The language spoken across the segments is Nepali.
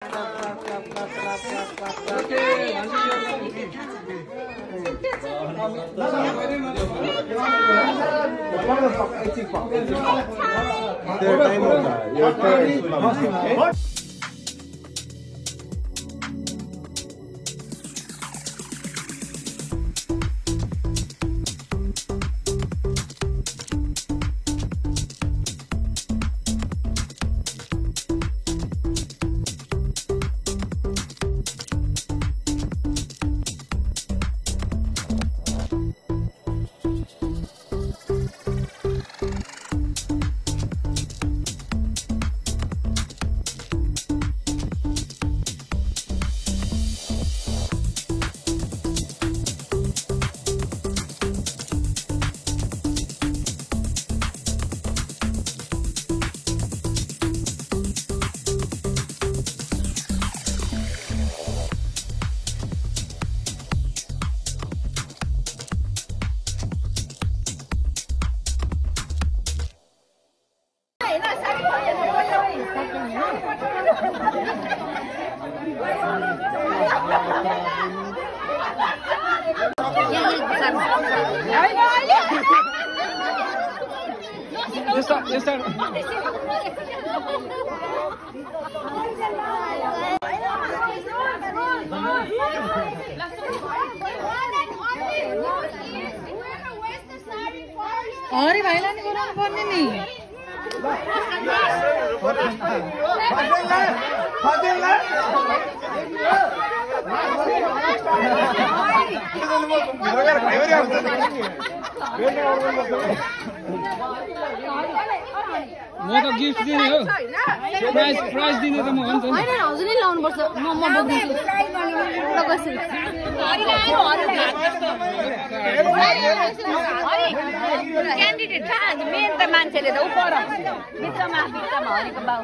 अरे भाइलाई नि गराउनु पर्ने नि म त गिफ्ट दिने हो प्राइज दिने त म हुन्छ नि हैन हजुरले लाउनु पर्छ म बोक्दिन्छु ल कसरी क्यान्डिडेट छ मेन त मान्छेले त उपर भित्रमा हरिको बाउ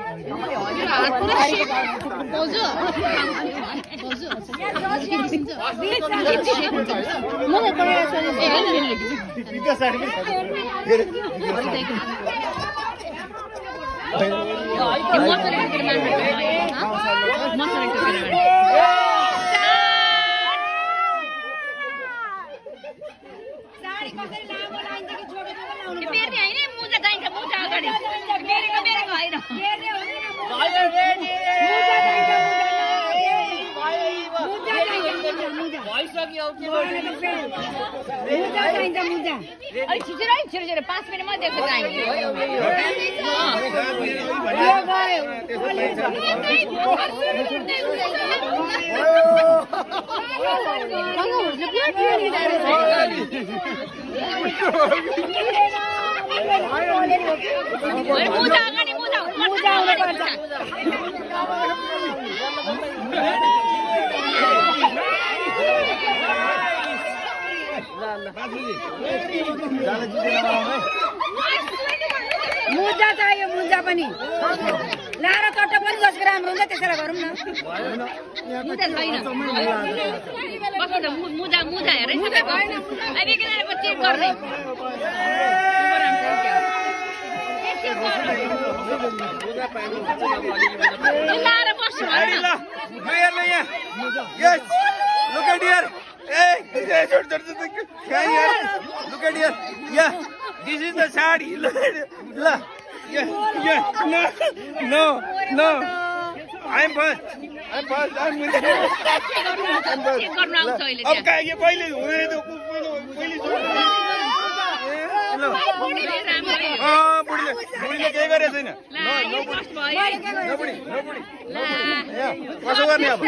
मलाई पढाएर छिटो 5 मिनट मध्ये मुजा चाहियो मुजा पनि लाएर कट्ट पनि जसको राम्रो हुन्छ त्यसरी गरौँ न मुजा छैन मुजा मुजा हेरै अब एकजनाको चेक गर्ने लाएर बस्नु Yes, look at here. Hey, look at here. Yeah, this is the sari. Look at it. Yeah, no. I'm first. I'm first. अब का ये पहिले हुने त पहिले बुढीले केही गरेको छैन कसो गर्ने अब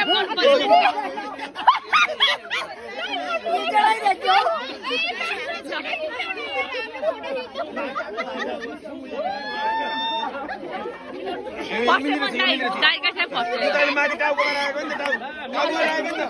माथि टाउको बनाएको नि टाउको बनाएको नि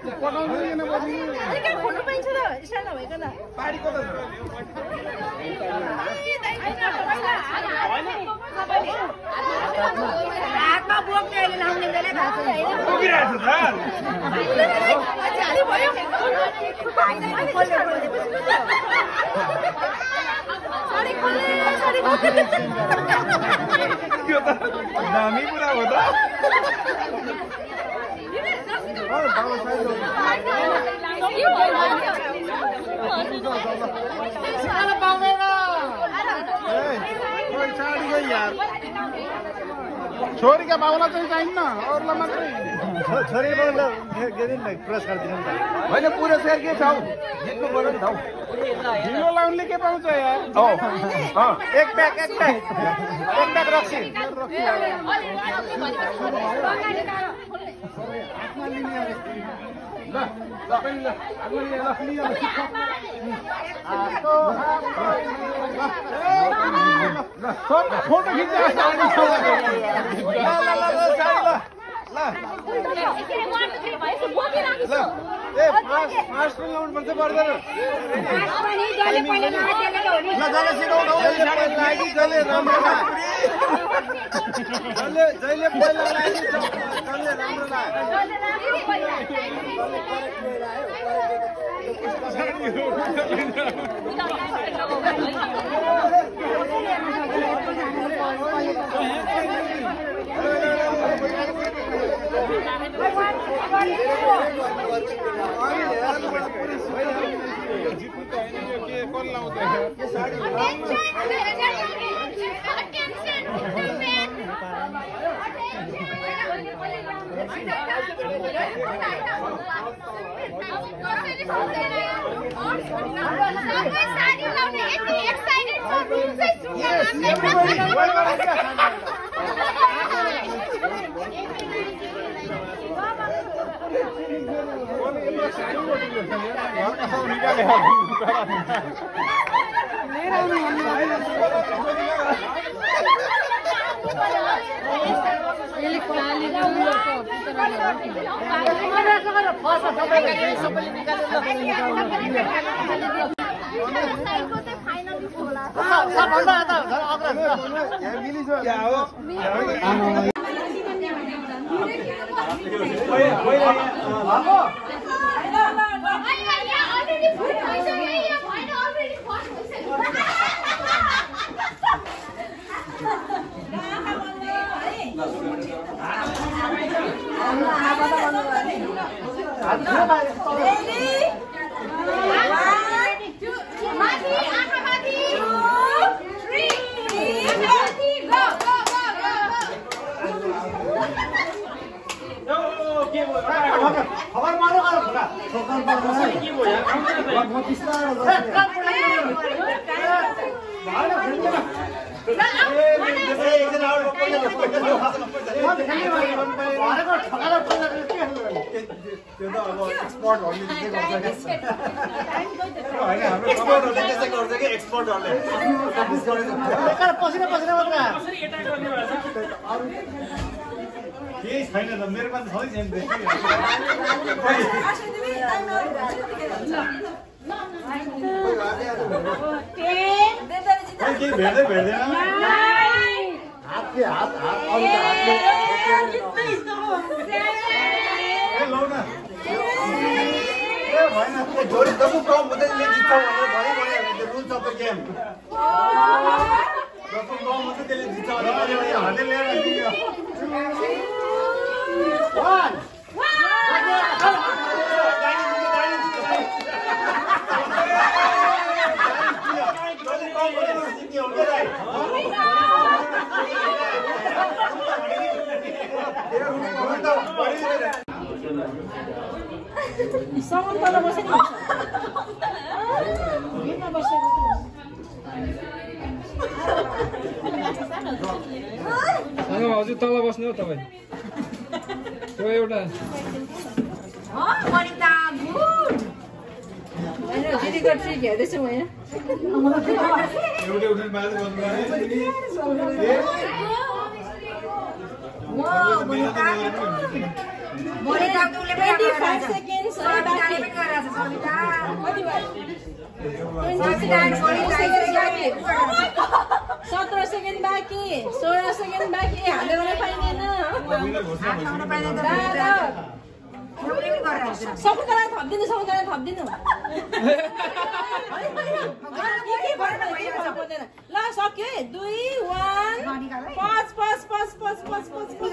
खोल्नु पाइन्छ त स्टार्ट नभइकन हातमा बोक्ने अहिले लाउने बेला थाहा दामी कुरा हो त छोरी का बाबुलाई चाहिँ चाहिन्न अरूलाई मात्रै छोरी बाबुलाई पुरस्कार दिनु नि होइन पुरस्कार के छ जित्नु पर्यो नि त ढिलो लाउनले के पाउँछ यार एक प्याक रक्सी फोटो खिच्छ जोडी दबु कम हुँदै जित्छ भनेर भने रुल्स अफ द गेम दबु कम हुँदै त्यसले जित्छ भनेर हातले ल्याएर दियो हजुर तल बस्नु हो तपाईँ त्यो एउटा दिदी गर्छु हेर्दैछु म यहाँ भोलि त उसले पनि 25 seconds बाँकी। सविता कति भयो? 17 सेकेन्ड बाँकी, 16 सेकेन्ड बाँकी, हाल्दै गर्न पाइँदैन। सकुन्तला थप्दिनु, सकुन्तला थप्दिनु। ल सक्यो है 2 1 5 5 5 5 5 5 5